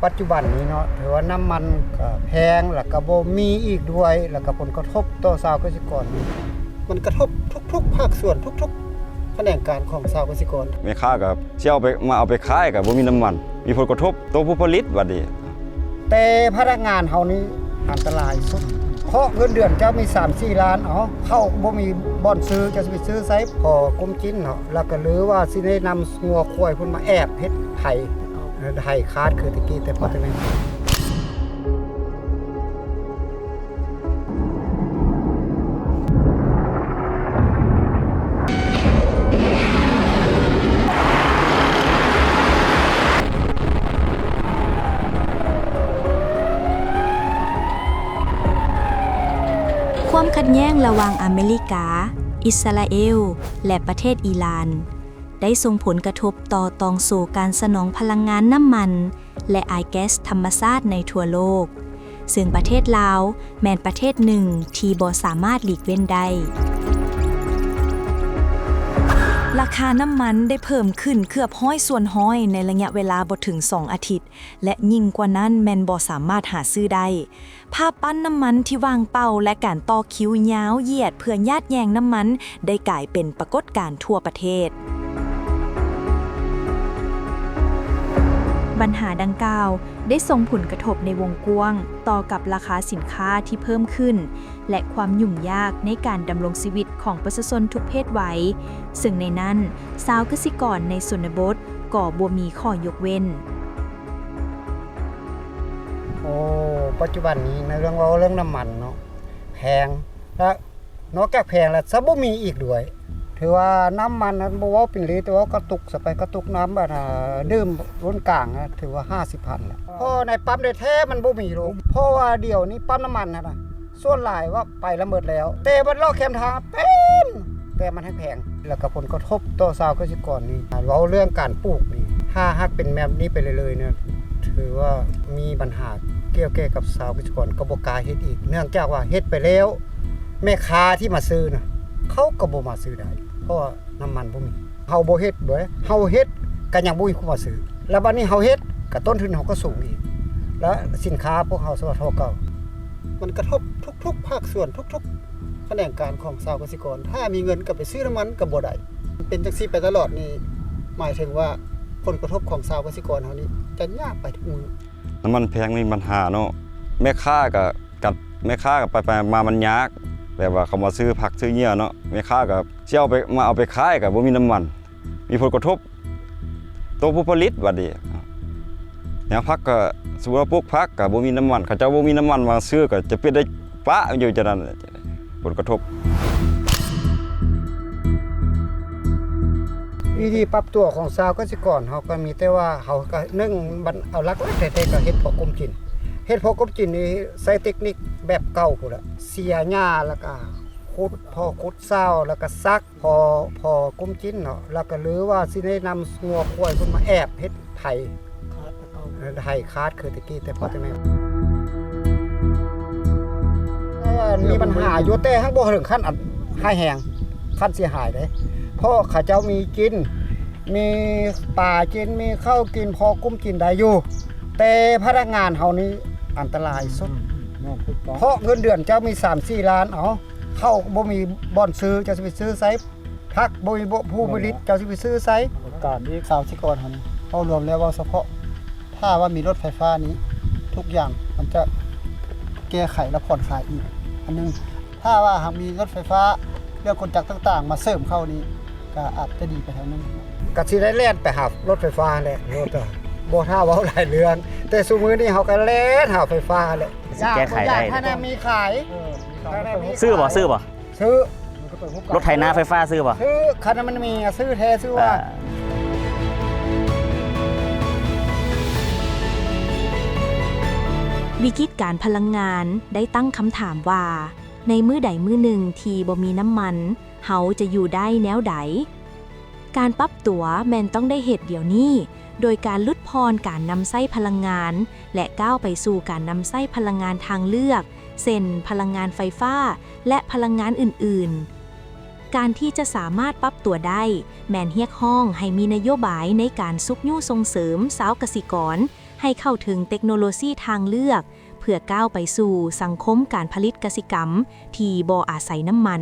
ປັດຈຸບັນນີ້ເນາະ ຖືວ່ານ້ຳມັນກໍແພງ ແລ້ວກໍບໍ່ມີອີກດ້ວຍ ແລ້ວກໍຜົນກະທົບຕໍ່ຊາວກະສິກອນນີ້ ມັນກະທົບທຸກໆພາກສ່ວນ ທຸກໆຂະແໜງການຂອງຊາວກະສິກອນ. ແມ່ຄ້າກໍຊິເອົາໄປ ມາເອົາໄປຂາຍກໍບໍ່ມີນ້ຳມັນ ມີຜົນກະທົບຕໍ່ຜູ້ຜະລິດບັດນີ້. ແຕ່ພະນັກງານເຮົານີ້ອັນຕະລາຍສຸດ ເພາະເງິນເດືອນເຈົ້າມີສາມສີ່ລ້ານ ເອົາ ເຂົ້າບໍ່ມີບ່ອນຊື້ ເຈົ້າຊິໄປຊື້ໃສ? ພໍກຸ້ມກິນເນາະ ແລ້ວກໍຫຼືວ່າຊິໄດ້ນຳ ງົວຄວາຍເພິ່ນມາແອບເຮັດໄຖ ໄຖຂາດຄືແຕ່ກີ້ແຕ່ພໍ່ແຕ່ແມ່. ຄວາມຂັດແຍ້ງລະຫວ່າງອາເມລິກາ, ອິດສະຣາເອວ ແລະ ປະເທດອີຣານ ໄດ້ສົ່ງຜົນກະທົບຕໍ່ຕ່ອງໂສ້ການສະໜອງພະລັງງານນ້ຳມັນ ແລະ ອາຍແກັສທຳມະຊາດໃນທົ່ວໂລກ, ເຊິ່ງປະເທດລາວແມ່ນປະເທດໜຶ່ງທີ່ບໍ່ສາມາດຫຼີກເວັ້ນໄດ້. ລາຄານ້ຳມັນໄດ້ເພີ່ມຂຶ້ນເກືອບຮ້ອຍສ່ວນຮ້ອຍໃນໄລຍະເວລາບໍ່ເຖິງສອງອາທິດ ແລະ ຍິ່ງກວ່ານັ້ນແມ່ນບໍ່ສາມາດຫາຊື້ໄດ້. ພາບປັ້ນນ້ຳມັນທີ່ວ່າງເປົ່າ ແລະ ການຕໍ່ຄິວຍາວຢຽດເພື່ອຍາດແຍ່ງນ້ຳມັນ ໄດ້ກາຍເປັນປາກົດການທົ່ວປະເທດ. ບັນຫາດັ່ງກ່າວໄດ້ສົ່ງຜົນກະທົບໃນວົງກວ້າງຕໍ່ກັບລາຄາສິນຄ້າທີ່ເພີ່ມຂຶ້ນ ແລະ ຄວາມຫຍຸ້ງຍາກໃນການດຳລົງຊີວິດຂອງປະຊາຊົນທຸກເພດໄວ, ເຊິ່ງໃນນັ້ນຊາວກະສິກອນໃນຊົນນະບົດກໍບໍ່ມີຂໍ້ຍົກເວັ້ນ. ໂອ້ ປັດຈຸບັນນີ້ໃນເລື່ອງ ເວົ້າເລື່ອງນ້ຳມັນເນາະ ແພງ ແລະ ນອກຈາກແພງແລ້ວ ຊະບໍ່ມີອີກດ້ວຍ. ຖືວ່ານ້ຳມັນນັ້ນບໍ່ເວົ້າເປັນລິດ ແຕ່ວ່າກະຕຸກຊະໄປ ກະຕຸກນ້ຳ ອັນນ່າ ດື່ມລຸ້ນກາງນະ ຖືວ່າຫ້າສິບພັນແລ້ວ. ເພາະໃນປ້ຳແທ້ໆມັນບໍ່ມີໂລກ ເພາະວ່າດຽວນີ້ປ້ຳນ້ຳມັນຫັ້ນນະ ສ່ວນຫຼາຍວ່າໄປລະໝົດແລ້ວ ແຕ່ບັດເລາະແຄມທາງເຕັມ ແຕ່ມັນແຮງແພງ ແລ້ວກໍຜົນກະທົບຕໍ່ຊາວກະສິກອນນີ້ ເວົ້າເລື່ອງການປູກນີ້ ຖ້າຫາກເປັນແບບນີ້ໄປເລື້ອຍໆນີ້ ຖືວ່າມີບັນຫາກ່ຽວແກ່ກັບຊາວກະສິກອນ ກໍບໍ່ກ້າເຮັດອີກ ເນື່ອງຈາກວ່າເຮັດໄປແລ້ວ ແມ່ຄ້າທີ່ມາຊື້ນະ ເຂົາກໍບໍ່ມາຊື້ໄດ້ ເພາະວ່າ ນ້ຳມັນບໍ່ມີ ເຮົາບໍ່ເຮັດເວີຍ ເຮົາເຮັດກໍຍັງບໍ່ມີຜູ້ມາຊື້ ແລ້ວບັດນີ້ເຮົາເຮັດກໍຕົ້ນທຶນເຮົາກໍສູງອີກ ແລະ ສິນຄ້າພວກເຮົາສະວ່າທໍ່ເກົ່າ. ມັນກະທົບທຸກໆພາກສ່ວນ ທຸກໆຂະແໜງການຂອງຊາວກະສິກອນ ຖ້າມີເງິນກໍໄປຊື້ນ້ຳມັນກໍບໍ່ໄດ້ ເປັນຈັ່ງຊີ້ໄປຕະຫຼອດນີ້ ໝາຍເຖິງວ່າຜົນກະທົບຂອງຊາວກະສິກອນເຮົານີ້ຈະຍາກໄປທຸກມື້. ນ້ຳມັນແພງມີບັນຫາເນາະ ແມ່ຄ້າກໍ ກັບແມ່ຄ້າກໍໄປໆມາໆມັນຍາກ ແບບວ່າເຂົາມາຊື້ຜັກຊື້ເຫຍື່ອເນາະ ແມ່ຄ້າກໍຊິເອົາໄປ ມາເອົາໄປຂາຍກໍບໍ່ມີນ້ຳມັນ ມີຜົນກະທົບຕໍ່ຜູ້ຜະລິດບັດນີ້. ແນວຜັກກໍ ສົມມຸດວ່າປູກຜັກກໍບໍ່ມີນ້ຳມັນ ເຂົາເຈົ້າບໍ່ມີນ້ຳມັນມາຊື້ ກໍຈຳເປັນໄດ້ປະຢູ່ຈັ່ງນັ້ນແຫຼະ ຜົນກະທົບ. ວິທີປັບຕົວຂອງຊາວກະສິກອນເຮົາກໍມີແຕ່ວ່າເຮົາກໍ ໜຶ່ງ ບັນ ເອົາຫຼັກໆແທ້ໆກໍເຮັດພໍກຸ້ມກິນ ເຮັດພໍກຸ້ມກິນນີ້ໃຊ້ເຕັກນິກແບບເກົ່າພຸ້ນລະ ເສຍຫຍ້າ ແລ້ວກໍຂຸດ ພໍຂຸດເສົາ ແລ້ວກໍສັກ ພໍ ພໍກຸ້ມກິນເນາະ ແລ້ວກໍຫຼືວ່າຊິໄດ້ນຳງົວຄວາຍເພິ່ນມາແອບເຮັດໄຖ ເອີ ໄຖຂາດຄືແຕ່ກີ້ແຕ່ພໍ່ແຕ່ແມ່ ເອີ ມີບັນຫາຢູ່ ແຕ່ຫາກບໍ່ເຖິງຂັ້ນອັນຮ້າຍແຮງ ຂັ້ນເສຍຫາຍເດ້ ເພາະເຂົາເຈົ້າມີກິນ ມີປາກິນ ມີເຂົ້າກິນ ພໍກຸ້ມກິນໄດ້ຢູ່ ແຕ່ພະນັກງານເຮົານີ້ອັນຕະລາຍສຸດ ເພາະເງິນເດືອນເຈົ້າມີສາມສີ່ລ້ານ ເອົາ ເຂົ້າບໍ່ມີບ່ອນຊື້ ເຈົ້າຊິໄປຊື້ໃສ? ຜັກບໍ່ມີຜູ້ຜະລິດ ເຈົ້າຊິໄປຊື້ໃສ? ການອີກຊາວກະສິກອນຫັ້ນ ເວົ້າລວມແລ້ວ ເວົ້າສະເພາະ ຖ້າວ່າມີລົດໄຟຟ້ານີ້ ທຸກຢ່າງມັນຈະແກ້ໄຂ ແລະ ຜ່ອນຄາຍອີກອັນໜຶ່ງ. ຖ້າວ່າຫາກມີລົດໄຟຟ້າ ເລື່ອງກົນຈັກຕ່າງໆມາເສີມເຂົ້ານີ້ ກໍອາດຈະດີໄປທາງໜຶ່ງ. ກໍຊິໄດ້ແລ່ນໄປຫາລົດໄຟຟ້າແຫຼະ ລົດ ບໍ່ຖ້າເວົ້າຫຼາຍເລື່ອງ ແຕ່ຊຸມື້ນີ້ເຮົາກໍແລ່ນຫາໄຟຟ້າແຫຼະ. ຢາກ ບໍ່ຢາກ ຖ້ານະມີຂາຍ ຊື້ບໍ່? ຊື້ບໍ່? ຊື້. ລົດໄຖນາໄຟຟ້າຊື້ບໍ່? ຊື້. ຄັນມັນມີ ຊື້ແທ້ ຊື້ວ່າ. ວິກິດການພະລັງງານໄດ້ຕັ້ງຄຳຖາມວ່າ ໃນມື້ໃດມື້ໜຶ່ງທີ່ບໍ່ມີນ້ຳມັນ ເຮົາຈະຢູ່ໄດ້ແນວໃດ? ການປັບຕົວແມ່ນຕ້ອງໄດ້ເຮັດດຽວນີ້ ໂດຍການຫຼຸດຜ່ອນການນຳໃຊ້ພະລັງງານ ແລະ ກ້າວໄປສູ່ການນຳໃຊ້ພະລັງງານທາງເລືອກ ເຊັ່ນ ພະລັງງານໄຟຟ້າ ແລະ ພະລັງງານອື່ນໆ. ການທີ່ຈະສາມາດປັບຕົວໄດ້ ແມ່ນຮຽກຮ້ອງໃຫ້ມີນະໂຍບາຍໃນການຊຸກຍູ້ສົ່ງເສີມຊາວກະສິກອນ ໃຫ້ເຂົ້າເຖິງເຕັກໂນໂລຊີທາງເລືອກ ເພື່ອກ້າວໄປສູ່ສັງຄົມການຜະລິດກະສິກຳທີ່ບໍ່ອາໄສນ້ຳມັນ.